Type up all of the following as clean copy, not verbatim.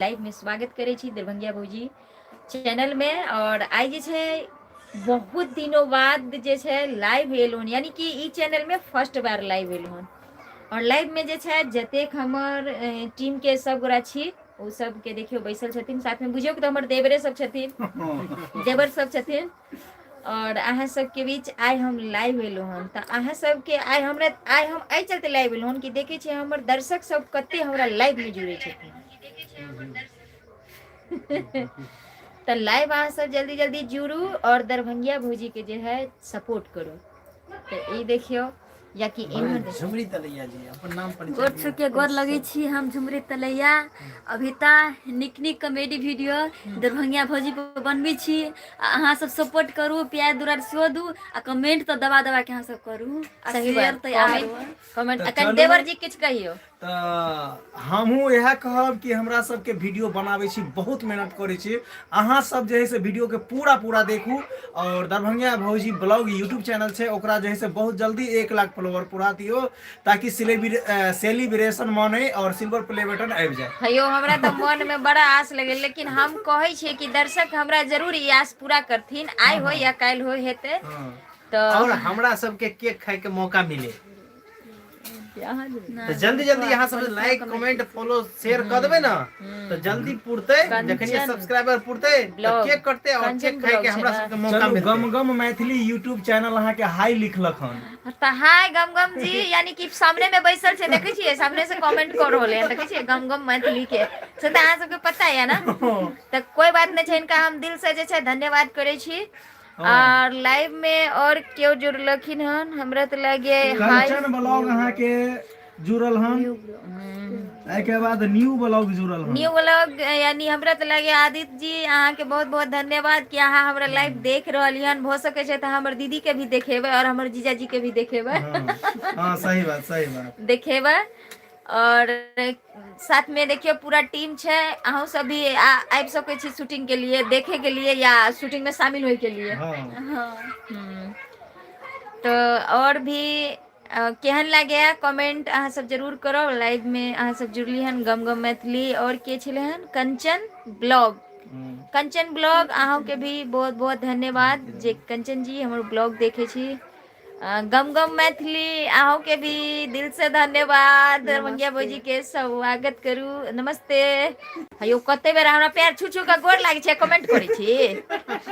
Live में स्वागत करै छी दरभंगिया भौजी चैनल में। और आइ जे छै बहुत दिनों बाद जे छै लाइव एलहुँ, यानी कि ई चैनल में फर्स्ट बार लाइव एलहुँ हन। और लाइव में जे छै जतेक हमर टीम के सब गोरा छी ओ सबके देखियौ बैसल छथिन साथ में, बुझियौ कि तऽ हमर देवरे सब छथिन, देवर सब छथिन। और अहाँ सबके बीच आइ हम लाइव एलहुँ हन। तऽ अहाँ सबके आइ हमरा आइ हम एहि चलते लाइव एलहुँ हन कि देखै छियै हमर दर्शक सब कते हमरा लाइवमे जुड़ै छथिन। तऽ लाइव अहाँ सब जल्दी जल्दी जुड़ू और दरभंगिया भौजी के जे है सपोर्ट करू। तऽ ई देखियौ या कि एम्हर देखियौ। झुमरी तलैया जी अपन नाम परिचय गोर दियौ। छुके गोर लगै छी। हम झुमरी तलैया अभिता नीक नीक कॉमेडी वीडियो दरभंगिया भौजी पर बनबै छी। आ अहाँ सब सपोर्ट करू, प्यार दुलार सेहो दू आ कमेंट तऽ दबा दबा के अहाँ सब करू आ सही शेयर बात। तऽ कमेंट आरो। कमेंट तऽ अखन चलू। देवर जी किछु कहियौ। तऽ हमहूँ इएह कहब कि हमरा सबके वीडियो बनाबै छी, बहुत मेहनत करै छी। अहाँ सब जे है से वीडियोके पूरा पूरा देखू। और दरभंगिया भौजी ब्लॉग यूट्यूब चैनल छै, ओकरा जे है से बहुत जल्दी 1 लाख फॉलोवर पूरा दियौ ताकि सेलिब्रेशन मने और सिल्वर प्ले बटन आबि जाए। हयो हमरा तऽ मन में बड़ा आस लगे, लेकिन हम कहै छियै कि दर्शक हमरा जरूर ई आस पूरा करथिन, आइ हो या काल्हि हो हेतै। तऽ और हमरा सबके केक खाय के मौका मिले तऽ जल्दी जल्दी यहाँ सब लाइक कमेंट फॉलो शेयर कर देबै ना तऽ जल्दी पुरतै। जखन ये सब्सक्राइबर पुरतै तऽ केक कटतै और केक खाय के हमरा सबके मौका चलू मिलतै। गम गम मैथिली यूट्यूब चैनल अहाँ के हाई लिखलक हन। तऽ हाय गम गम जी, यानी कि सामने में बैसल छै, देखै छियै सामने से कमेंट कर रहले हन। देखै छियै गम गम मैथिली के से तऽ अहाँ सबके पता है ना। तऽ कोई बात नहि छै, इनका हम दिल से जे छै धन्यवाद करै छी। और लाइव में और केओ जुड़लखिन हन हमरा तऽ लागे हाय कंचन ब्लॉग अहाँ के जुड़ल हन, एहिके बाद न्यू ब्लॉग जुड़ल हन। न्यू ब्लॉग यानी हमरा तऽ लागे आदित्य जी अहाँ के बहुत बहुत धन्यवाद कि अहाँ हमरा लाइव देख रहल हन। भऽ सकै छै तऽ हमर दीदी के भी देखेबै और हमर जीजा जी के भी देखेबै। हाँ, हाँ, सही बात, सही बात। देखेबै। और साथ में देखियो पूरा टीम छै, अहूँ सब भी आबि सकै छी शूटिंग के लिए, देखे के लिए या शूटिंग में शामिल होय के लिए। तो और भी केहन लागे कमेंट अहाँ सब जरूर करब। लाइव में अहाँ सब जुड़ली हन गम गम मैथिली और के छलै हन कंचन ब्लॉग। कंचन ब्लॉग अहूँ के भी बहुत बहुत धन्यवाद जे कंचन जी हमर ब्लॉग देखे छी। गम गम मैथिली अहूँ के भी दिल से धन्यवाद। दरभंगिया भौजी के स्वागत करू। नमस्ते। हयो कते बेर हमरा पैर छू छू के गोर लागै छै, कमेंट करै छी।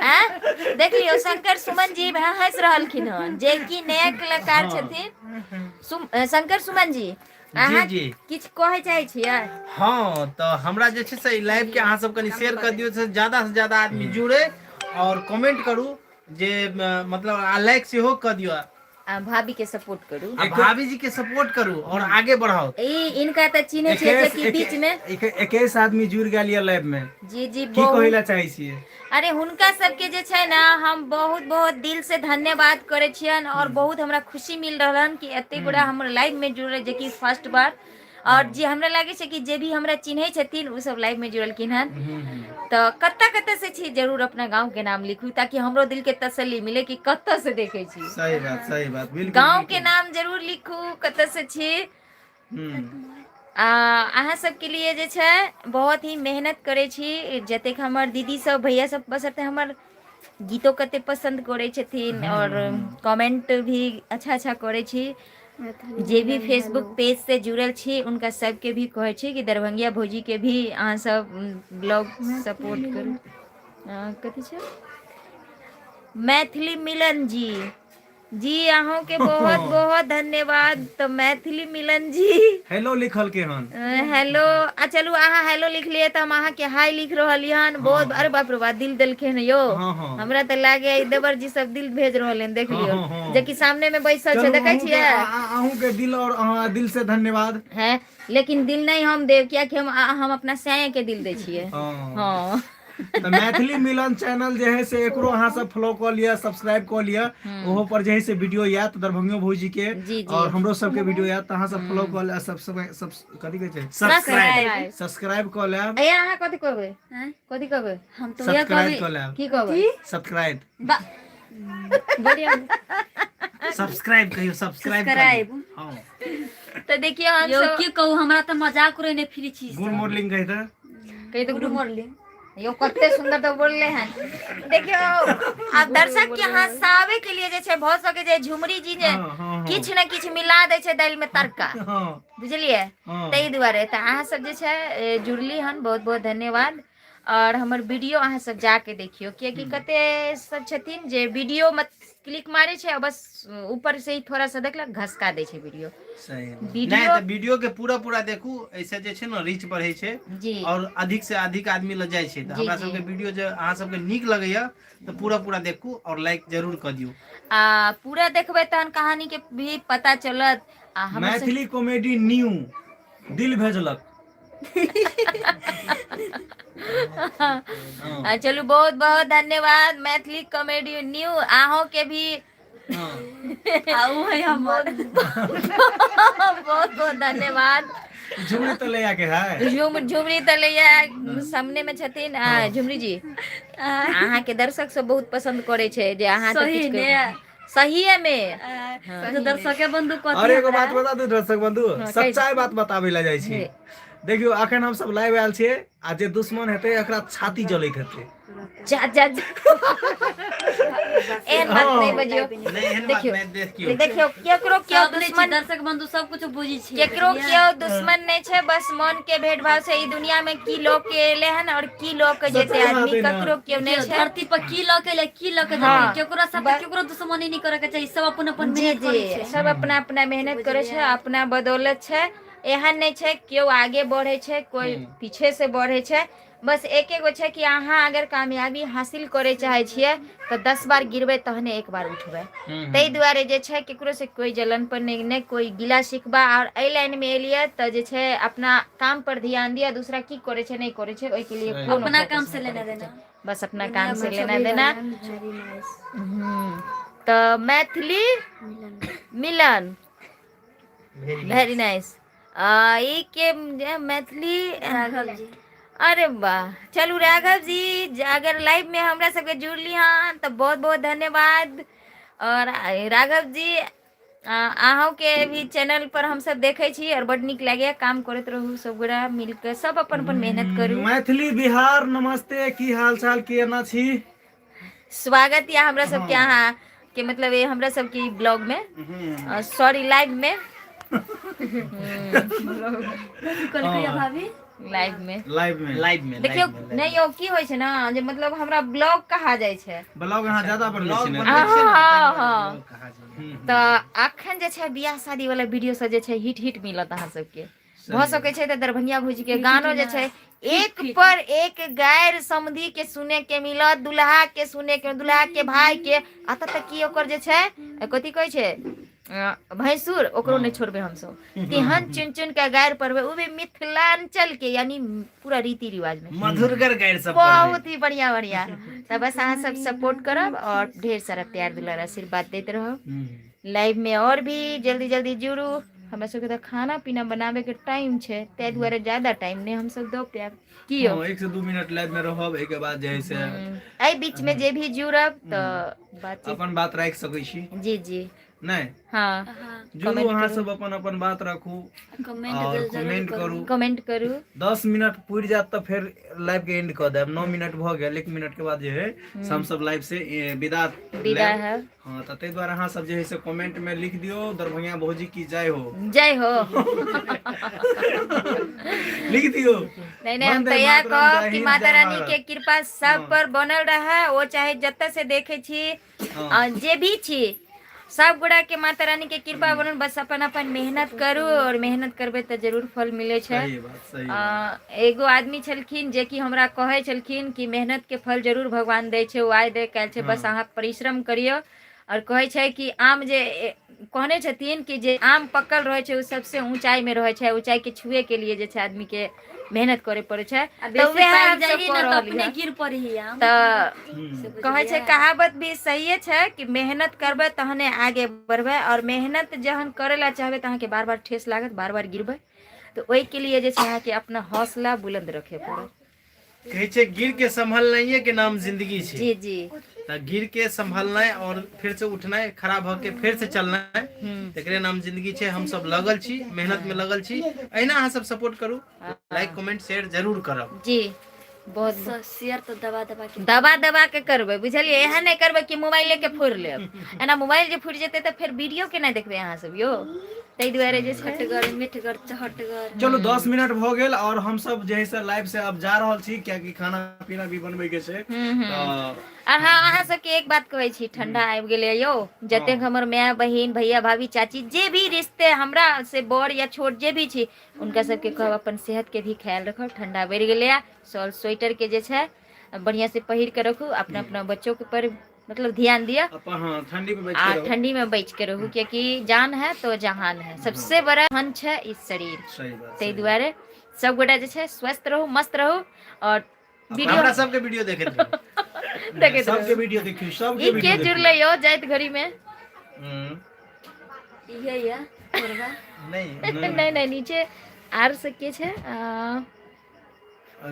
आँ देख लियौ शंकर सुमन जी हँसि रहलखिन हन जे कि नया कलाकार छथिन। शंकर सुमन जी अहाँ जी। किछु कहै चाहै छियै? हाँ तऽ हमरा जे छै से ई लाइव के अहाँ सब कनि शेयर कर दियौ से ज्यादा से ज्यादा आदमी जुड़े और कमेंट करू जे मतलब आ लाइक सेहो कऽ दियौ। आ भाभी के सपोर्ट करू। आ भाभी जी के सपोर्ट करू और आगे बढ़ाओ। ई इनका तऽ चिन्है छियै जे कि बीच में 21 आदमी जुड़ गेल ये लाइव में। जी जी, की बहुत। कहै ला चाहै छियै? अरे हुनका सबके जे छै ना हम बहुत बहुत दिल से धन्यवाद करै छियन और बहुत हमरा खुशी मिल रहल हन कि एते गोरा हमर लाइव में जुड़ल जे कि फर्स्ट बार। और जे हमरा लागै छै कि जे भी हमरा चिन्है छथिन ओ सब लाइव में जुड़लखिन हन। तऽ कतऽ कतऽ से छी जरूर अपना गाँव के नाम लिखू ताकि हमरो दिल के तसल्ली मिले कि कतऽ से देखै छी। सही बात, सही बात, बिल्कुल, गाँव के बिल्कुल। नाम जरूर लिखू कतऽ से छी। अहाँ सबके लिए जे छै बहुत ही मेहनत करै छी। जतेक हमर दीदी सब भैया सब बसरते हमर गीतो कते पसंद करै छथिन और कमेंट भी अच्छा अच्छा करै छी। जे भी फेसबुक पेज से जुड़ल छी उनका सबके भी कहै छी कि दरभंगिया भौजी के भी अहाँ सब ब्लॉग सपोर्ट करू। कथी छै मैथिली मिलन जी, जी अहूँ के बहुत बहुत धन्यवाद। तो मैथिली मिलन जी हेलो लिखल के हन। हेलो, आ चलू अहाँ हेलो लिख लिए तो हम अहाँ के हाय लिख रहल हन। बहुत अरे बाप रे बाप दिल देलखिन यो। हमरा तो लागे ई देवर जी सब दिल भेज रहल हन, देख लियो। जे कि सामने में बैसल छै, चलू, देखै अहूँ के, छियै? अहूँ के दिल और अहाँ दिल से धन्यवाद। है, लेकिन दिल नहीं हम देव, कियाकि हम अपना साया के दिल दै छियै। तऽ मैथिली मिलन चैनल जे है से एकरो अहाँ सब फॉलो कऽ लिअ, सब्सक्राइब कऽ लिअ। ओहो पर जे है से वीडियो आयत दरभंगियो भौजी के जी, जी। और हमरो सबके वीडियो आयत, तऽ अहाँ सब फॉलो कऽ लिअ, सब्सक्राइब, सब कथी कहै छै? सब्सक्राइब। सब्सक्राइब कऽ लेब। ए अहाँ कथी कहबै? हैं? कथी कहबै? हम तो यह सब्सक्राइब कहबै। कऽ लेब। की कहबै? सब्सक्राइब। बढ़िया। सब्सक्राइब कहियो, सब्सक्राइब कऽ सब्सक्राइब। लिअ। हाँ। तऽ देखियौ हम यौ सब की कहू, हमरा तऽ मजाक उड़ेने फिरै छी गुड मॉर्निंग कहि तऽ। कही तऽ गुड मॉर्निंग। यो कते सुंदर तो बोलले हन। देखियो आब दर्शक के हंसावे के लिए जे छै भऽ सके जे झुमरी जी जे हाँ, हाँ, हाँ। किछु ने किछु मिला दै छै दालि में तड़का, बुझलियै? हाँ। ताहि दुआरे तऽ अहाँ सब जे छै जुड़ली हन, बहुत बहुत धन्यवाद। और हमर वीडियो अहाँ सब जाके देखियो, कियाकि कते सब छथिन जे वीडियो मत क्लिक मारे छै आ बस ऊपर से ही थोड़ा सा देखलक घसका दै छै वीडियो। सही बात। नहि वीडियो तऽ वीडियो के पूरा पूरा देखू, ऐसे जे छै ने रीच बढ़ै छै और अधिक से अधिक आदमी लग जाइ छै। तऽ हमरा सबके वीडियो जे अहाँ सबके नीक लगैया तऽ पूरा पूरा देखू और लाइक जरूर कऽ दियौ। आ पूरा देखबै तहन कहानी के भी पता चलत। आ हमर मैथिली कॉमेडी न्यू दिल भेजलक। आ, चलू बहुत बहुत धन्यवाद मैथिली कॉमेडी न्यू अहों के भी। आ उ है हमर। बहुत बहुत धन्यवाद। झुमरी तलैया के है। झुमरी तलैया सामने में छथिन। आ झुमरी जी, अहाँ के दर्शक सब बहुत पसंद करे छै जे अहाँ तऽ सही किछु ने? सहीए में। तो दर्शक बंधु कथी अरे एगो हमरा? बात बता दू दर्शक बंधु, सच्चाई बात बताबै लए जाइ छी। देखियौ अखन हम सब लाइव आयल छियै आ जे दुश्मन हेतै एकरा छाती जलैत हेतै। जा जा जा। एहन बात नहि बजियौ। नहि, एहन बात देखियौ। नहि, देखियौ। देखियौ केकरो केओ सब नहि छै, दुश्मन दर्शक बंधु सब कुछ बुझी छै। केकरो केओ दुश्मन नहि छै, बस मन के भेदभाव से ई दुनिया में की लोग के एले हन और की लोग के जेते सच्चाई बात आदमी है ना। ककरो केओ नहीं छै। धरती पर की लऽ के एलै, की लऽ के जेतै, केकरो साथ केकरो दुश्मनी नहीं करे के चाही, सब अपन अपन मेहनत करै छै। सब अपना अपना मेहनत करै छै, अपना बदौलत छै। एहन नहि छै केओ आगे बढ़े छै कोई पीछे से बढ़े छै, बस एक एगो छै कि अहाँ अगर कामयाबी हासिल करे चाहे छियै तऽ 10 बार गिरबै तहने एक बार उठबै। ताहि दुआरे जे छै केकरो से कोई जलन पर नहि, नहि कोई गिला शिकवा। और एहि लाइन में एलियै तऽ जे छै अपना काम पर ध्यान दिअ, दूसरा की करे छै नहि करे छै ओहिके लिए कोनो अपना focus काम से नहि लेना करैके देना। छै। बस अपना काम से लेना देना। तऽ मैथिली मिलन वेरी नाइस। ई के जे मैथिली राघव जी। अरे वाह, चलू राघव जी अगर लाइव में हमरा सबके जुड़ली हन तऽ बहुत बहुत धन्यवाद। और राघव जी अहों के भी चैनल पर हम सब देखे छी और बड नीक लागैया, काम करैत रहू सब गोरा मिल के, सब अपन अपन मेहनत करू। मैथिली बिहार नमस्ते, की हाल चाल, केना छी? स्वागत या हमरा सबके अहाँ के मतलब ये हमरा सबके ई ब्लॉग में, सॉरी लाइव में। कहलकै या भाभी लाइव में। लाइव में। लाइव में। देखियौ नहीं यौ की होइ छै ने जे मतलब हमरा ब्लॉग कहा जाइ छै। ब्लॉग अहाँ ज्यादा बनबै ब्लॉग छी ने? बनबै छियै ने, हाँ, ताहि दुआरे हाँ। ब्लॉग कहा जाइए। तऽ अखन जे छै बियाह शादी वाला वीडियो सब जे छै हिट हिट मिलत अहाँ सबके। भऽ सकै छै तऽ दरभंगिया भौजी के गानो जे छै एक पर एक गैर समधी के सुने के मिलत, दुल्हा के सुने के, दुल्हा के भाई के, अतः तक की ओकर जे छै कथी कहै छै भैंसुर, ओकरो नहि छोड़बै हमसब, तेहन चुन चुन के गारि पढ़बै, ओ भी मिथिलांचल के यानी पूरा रीति रिवाज में मधुरगर गारि सब पढ़बै। बहुत ही बढ़िया बढ़िया। तऽ बस अहाँ सब सपोर्ट करब और ढेर सारा प्यार दुलार आशीर्वाद दैत रहब। लाइव में और भी जल्दी जल्दी जुड़ू, हमरा सबके तऽ खाना पीना बनाबे के टाइम छै, ताहि दुआरे ज्यादा टाइम नहि हमसब दऽ पायब। की यौ? हाँ, 1 से 2 मिनट लाइव में रहब, एहिके बाद जे है से एहि बीच में जे भी जुड़ब तऽ बातचीत अपन बात राखि सकै छी। जी जी। नहि? हाँ। हाँ। जुड़ू कमेंट अहाँ करू। सब अपन अपन बात रखू कमेंट और जरूर कमेंट करू। कमेंट करू। 10 मिनट पुरि जायत तऽ फेर लाइव के एंड कऽ देब। 9 मिनट भऽ गेल, 1 मिनट के बाद जे है से हमसब लाइव से विदा विदा लेब। है। हाँ, तऽ ताहि दुआरे अहाँ सब जे है से कमेंट में लिख दियौ दरभंगा भौजी की जय हो। जय हो। लिख दियौ। नहीं नहीं, हम वंदे तो इएह मातरम, कहब जय कि हिंद, माता जय रानी भारत। के कृपा सब पर बनल रहे, ओ चाहे जतऽ से देखे छी जे भी छी सब गोरा के माता रानी के कृपा बनल, बस अपन अपन मेहनत करू और मेहनत करबै तऽ जरूर फल मिलै छै। सही बात, सही बात। एगो आदमी छलखिन जे कि हमरा कहै छलखिन कि मेहनत के फल जरूर भगवान दै छै, ओ आइ दै काल्हि छै, बस अहाँ परिश्रम करियौ। और कहै छै कि आम जे कहने छथिन कि जे आम पकल रहै छै ओ सबसे ऊंचाई में रहै छै, ऊंचाई के छुए के लिए जे छै आदमी के मेहनत करे पड़ै छै। आ तऽ बेसी वएह पाकि हमसब जाइए कऽ ने तऽ रहली अपने हँ। गिर पड़ही आम। तऽ से कहै छै बुझलियै? कहावत भी सहिए छै कि मेहनत करबै तहने आगे बढ़बै, और मेहनत जहन करे ला चाहबै तऽ अहाँके बार बार ठेस लागत, बार बार गिरबै, तऽ ओहिके लिए जे छै अहाँके अपना हौसला बुलंद रखे पड़त। कहै छै गिर के संभलनाइए के नाम जिंदगी छै। जी जी। तऽ गिर के संभलनाइ और फिर से उठनाइ, खड़ा भऽ के फेर से चलनाइ, तकरे नाम जिंदगी छै। हम सब लगल छी, मेहनत में लगल छी, अहिना अहाँ सब सपोर्ट करू, लाइक कमेंट शेयर जरूर करब। जी। बहुत शेयर तऽ दबा दबा के दबा दबा के करबै बुझलियै। एहन नहि करबै कि मोबाइले के फोड़ि लेब। एना मोबाइल जे फुटि जेतै तऽ फेर वीडियो केना देखबै अहाँ सब यौ? ताहि दुआरे जे छै खटगर मिठगर चहटगर। चलू 10 मिनट भऽ गेल और हम सब जे है से लाइव से अब जा रहल छी, कियाकि खाना पीना भी बनबै के छै। तऽ आ हँ, अहाँ सबके एक बात कहै छी, ठंडा आबि गेलै यौ। जतेक हमर माय बहिन भैया भाभी चाची जे भी रिश्ते हमरा से बड़ या छोट जे भी छी, हुनका सबके कहब अपन सेहत के भी ख्याल रखब। ठंडा बढ़ि गेलैए, शॉल स्वेटर के जे छै बढ़िया से पहिर के रखू। अपना अपना बच्चों के पर मतलब ध्यान दिअ। अपन, हँ, ठंडी में बच आ के रहू। ठंडी में बच के रहू, कियाकि जान है तो जहान है। सबसे बड़ा धन छै ई शरीर। सही बात। ताहि दुआरे सब गोटा जे छै स्वस्थ रहू, मस्त रहू और वीडियो हमरा सबके वीडियो देखैत रहू। देखैत सबके रहू। वीडियो देखियौ, सबके ई वीडियो के देखियौ। जुड़लै यौ जाइत घड़ी में? इहे या कोरबा। नहीं। नहीं नहीं, नीचे आर से के छै?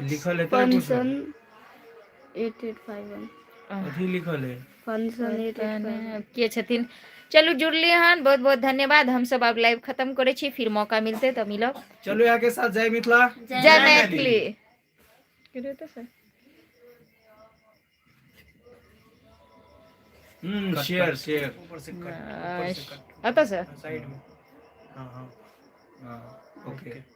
लिखल है कुछ। फंक्शन 8851। अथी लिखल है। फंक्शन 8851। के छथिन? चलू, जुड़लियै हन, बहुत बहुत धन्यवाद। हम सब आब लाइव खत्म करै छी, फिर मौका मिलते तऽ मिलब। चलू, यहाँ के साथ जय मिथिला, जय मैथिली। सर। Share share. ऊपर से कट, ऊपर से कट। अतः सर। साइड में, हाँ हाँ। हाँ, ओके।